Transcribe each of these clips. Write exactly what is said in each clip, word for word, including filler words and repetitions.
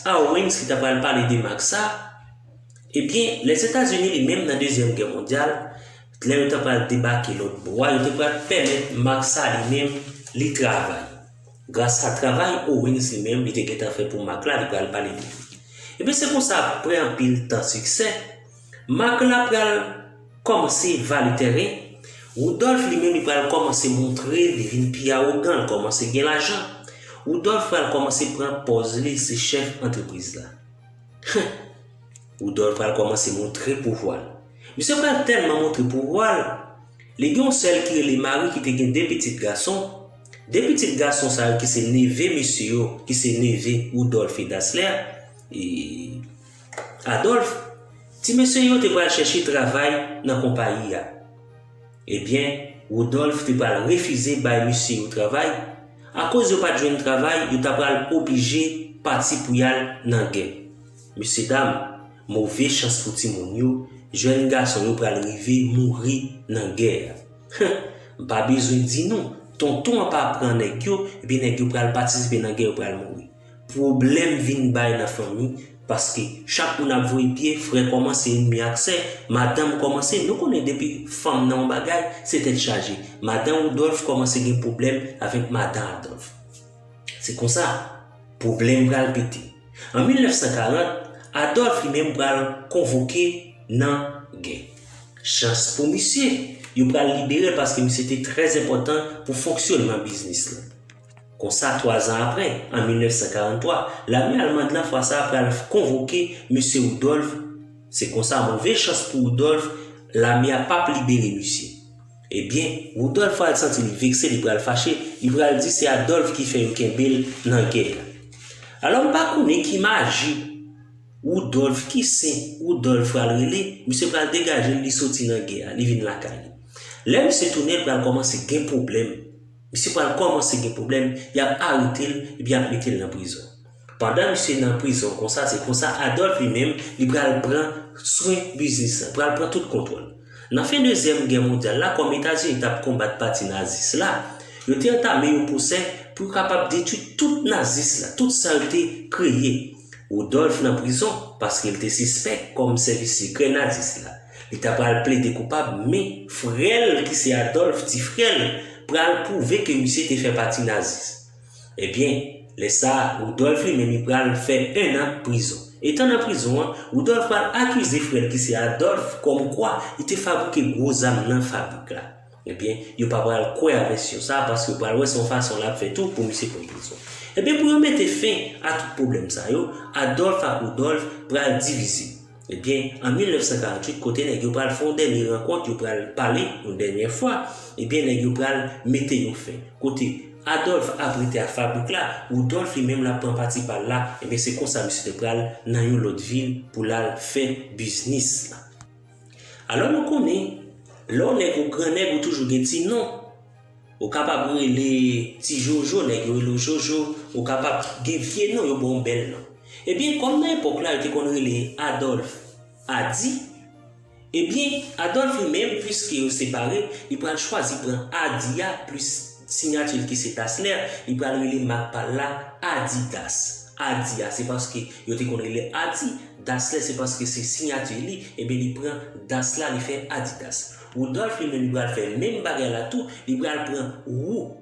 Owens ki ta pral pale de mak sa, ebyen, Lèzetazini li menm nan Dezyèm Gè Mondyal, lè yo ta pral debake lòt bò a, yo te pral pèmèt mak sa li menm li travay. Gras a travay Owens li menm, li te gentan fè pou mak la, li pral pale de li. Ebyen, se konsa, apre anpil tan siksè, mak la pral kòmanse vale tèren. Woodolph li menm, li pral kòmanse montre li vin pi awogan, li kòmanse gen lajan. Woodolph pral kòmanse pran pòz li se chèf antrepriz la. Woodolph pral kòmanse montre pouvwa l. Misye pral tèlman montre pouvwa l, li gen yon sè l ki rele Mari ki te gen de pitit gason. De pitit gason sa yo ki se neve misye yo, ki se neve Woodolph e Dassler, e Adolphe, ti mesye yo te pral chèche travay nan konpayi a. Ebyen, Woodolph te pral refize bay mesye yo travay. Akoz yo pa t jwenn travay, yo ta pral oblije pati pou y al nan gè. Mesyedam, move chans pou timoun yo, jèn gason yo pral rive mouri nan gè a. M pa bezwen di nou, tonton an pa pran nèg yo, epi nèg yo pral patisipe nan gè, yo pral mouri. Pwoblèm vin bay nan fanmi, paske chak moun ap voye pye, frè kòmanse enmi ak sè, madanm kòmanse, nou konnen depi fanm nan yon bagay, se tèt chaje. Madan Woodolph kòmanse gen pwoblèm avèk madan Adolphe. Se konsa, pwoblèm pral pete. An mil nèf san karant, Adolphe li menm pral konvoke nan gè. Chans pou misye, yo pral libere l paske misye te trè enpòtan pou fonksyònman biznis lan. Konsa, twa zan apre, an mil nèf san karant twa, lame almand lan fwa sa a pral konvoke mesye Woodolph. Se konsa, move chans pou Woodolph, lame a p ap libere misye. Ebyen, Woodolph pral santi li vekse, li pral fache, li pral di se Adolphe ki fè yo kenbe l nan gè a. Alò, m pa konnen ki maji Woodolph, ki sen Woodolph pral rele, misye pral degaje l, li soti nan gè a, li vin lakay li. Lè misye tounen, l pral kòmanse gen pwoblèm. Misye pral kòmanse gen pwoblèm, y ap arete l, epi y ap mete l nan prizon. Pandan misye nan prizon konsa, se konsa Adolphe li menm, li pral pran swen biznis lan, pral pran tout kontwòl. Nan fen Dezyèm Gè Mondyal la, kòm Etazini t ap konbat pati nazis la, yo te antame yon pwosè pou yo kapab detwi tout nazis la, tout sa yo te kreye. Woodolph nan prizon paske l te sispèk kòm sèvis sekrè nazis la. Li ta pral plede koupab, men frè l ki se Adolphe, ti frè l, pral pwouve ke misye te fè pati nazis. Ebyen, lè sa a, Woodolph li menm li pral fè en an prizon. Etan nan prizon an, Woodolph pral akize frè l ki se Adolphe kòmkwa li te fabrike gwo zam nan fabrik la. Ebyen, yo pa pral kwè a vèsyon sa a, paske yo pral wè se yon fason l ap fè tou pou misye pran prizon. Ebyen, pou yo mete fen a tout pwoblèm sa yo, Adolphe ak Woodolph pral divize. Ebyen, an mil nèf san karant uit, kote nèg yo pral fè yon dènye rankont, yo pral pale yon dènyè fwa, ebyen, nèg yo pral mete yon fen. Kote Adolphe ap rete ak fabrik la, Woodolph li menm l ap pran pati pa l la, ebyen, se konsa misye te pral nan yon lòt vil pou l al fè biznis la. Alò, nou konnen, lè w nèg, ou gran nèg, ou toujou gen ti non. Ou kapab rele ti Jojo, nèg yo rele w Jojo, ou kapab gen vye non, yo ba w bèl non. Ebyen, kòm nan epòk la, yo te konn rele Adolphe Adi, ebyen, Adolphe li menm, piske yo separe, li pral chwazi pran Adi a plis siyati l ki se Dassler, li pral rele mak pa l la Adidas. Adi a, se paske yo te konn rele Adi, Dassler se paske se siyati li, ebyen, li pran Das la, li fè Adidas. Woodolph li menm li pral fè menm bagay la tou, li pral pran Wou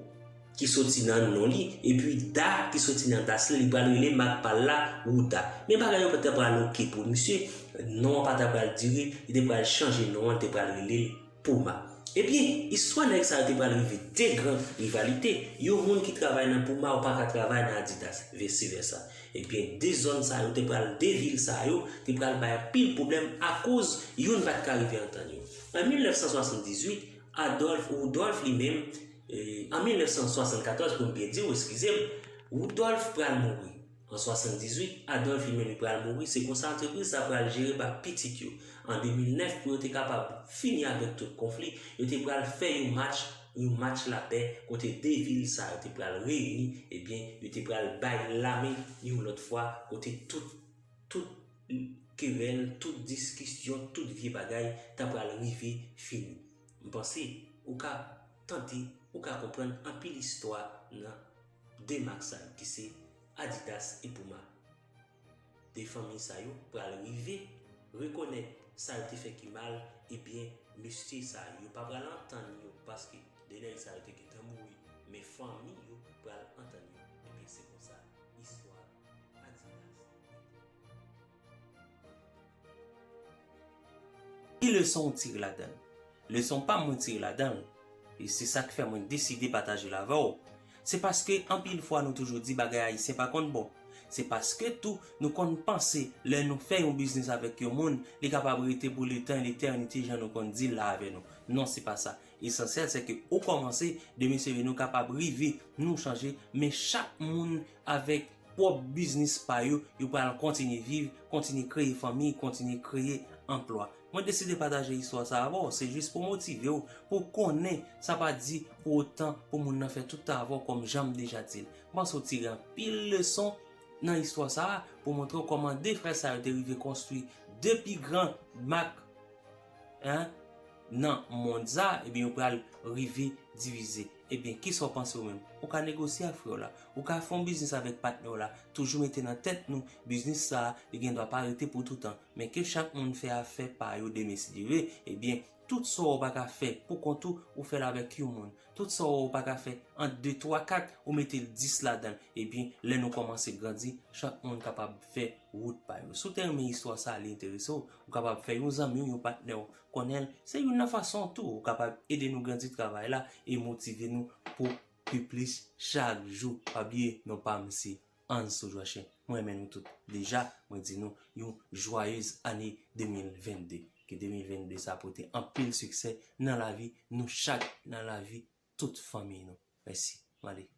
ki soti nan non li, epi Da ki soti nan Das li, li pral rele mak pa l la Wouda. Men bagay yo pa t ap pral oke pou misye, non an pa t ap pral dire, li te pral chanje non an, li te pral rele l Puma. Ebyen, istwa nèg sa yo te pral rive de gran rivalite, yon moun ki travay nan Puma ou pa ka travay nan Adidas, visi vèsa. Ebyen, de zòn sa yo te pral, de vil sa yo te pral bay anpil pwoblèm akoz youn pa t ka rive antann yo. An mil nèf san swasanndizwit, Adolphe Woodolph li menm, e, an mil nèf san swasannkatòz, pou m byen di w, eskize m, Woodolph pral mouri. An swasanndizwit, Adolphe li menm li pral mouri, se konsa antrepriz sa pral jere pa pitit yo. An de mil nèf, pou yo te kapab fini avèk tout konfli, yo te pral fè yon match, yon match lapè, kote de vil sa yo te pral reyini, ebyen, yo te pral bay lamen yon lòt fwa, kote tout, tout kerèl, tout diskisyon, tout vye bagay ta pral rive fini. M panse ou ka tande, ou ka konprann anpil istwa nan de mak sa yo ki se Adidas e Puma. de fanmi sa yo pral rive rekonèt sa yo te fè ki mal, ebyen, mesye sa yo pa pral antann yo, paske de nèg sa yo te gentan mouri, men fanmi yo pral antann yo. Ebyen, se konsa istwa Adidas. Ki leson w tire ladan l? Leson pa m mwen tire ladan l. E se sa k fè mwen deside pataje l avè w. Se paske anpil fwa nou toujou di bagay ayisyen pa konn bon. Se paske tou nou konn panse lè nou fè yon biznis avèk yon moun, li kapab rete pou letan e letènite jan nou konn di l la avè nou. Non, se pa sa. Esansyèl se ke ou kòmanse, demen se vre nou kapab rive, nou chanje, men chak moun avèk pwòp biznis pa yo, yo pral kontinye viv, kontinye kreye fanmi, kontinye kreye anplwa. Mwen deside pataje istwa sa a avè w, se jis pou motive w, pou w konnen sa pa di pou otan pou moun nan fè tout sa avè w kòm jan m deja di l. M panse w tire anpil leson nan istwa sa a pou montre w kòman de frè sa yo te rive konstwi de pi gran mak en, nan mond sa, ebyen, yo pral rive divize. Ebyen, kisa w panse ou menm? Ou ka negosye ak frè w la. Ou ka fè yon biznis avèk patnè w la. Toujou mete nan tèt nou, biznis sa a, li gen dwa pa rete pou toutan. Men ke chak moun fè afè pa yo demen si Dye vle, ebyen, tout sa w pa ka fè pou kont ou, ou fè l avèk yon moun. Tout sa w pa ka fè ant de, twa, kat, ou mete dis ladan l. Ebyen, lè nou kòmanse grandi, chak moun kapab fè wout pa yo. Si w te renmen istwa sa a, li enterese w, ou kapab fè yon zanmi w, yon patnè w konnen l. Se youn nan fason tou ou kapab ede nou grandi travay la e motive nou pou pi plis chak jou. Pa bliye, non pa m se Anso Joachim. Mwen renmen nou tout. Deja, mwen di nou yon joyeuse année deux mille vingt-deux. Ke de mil vennde sa pote anpil siksè nan lavi nou chak, nan lavi tout fanmi nou. Mèsi. M ale.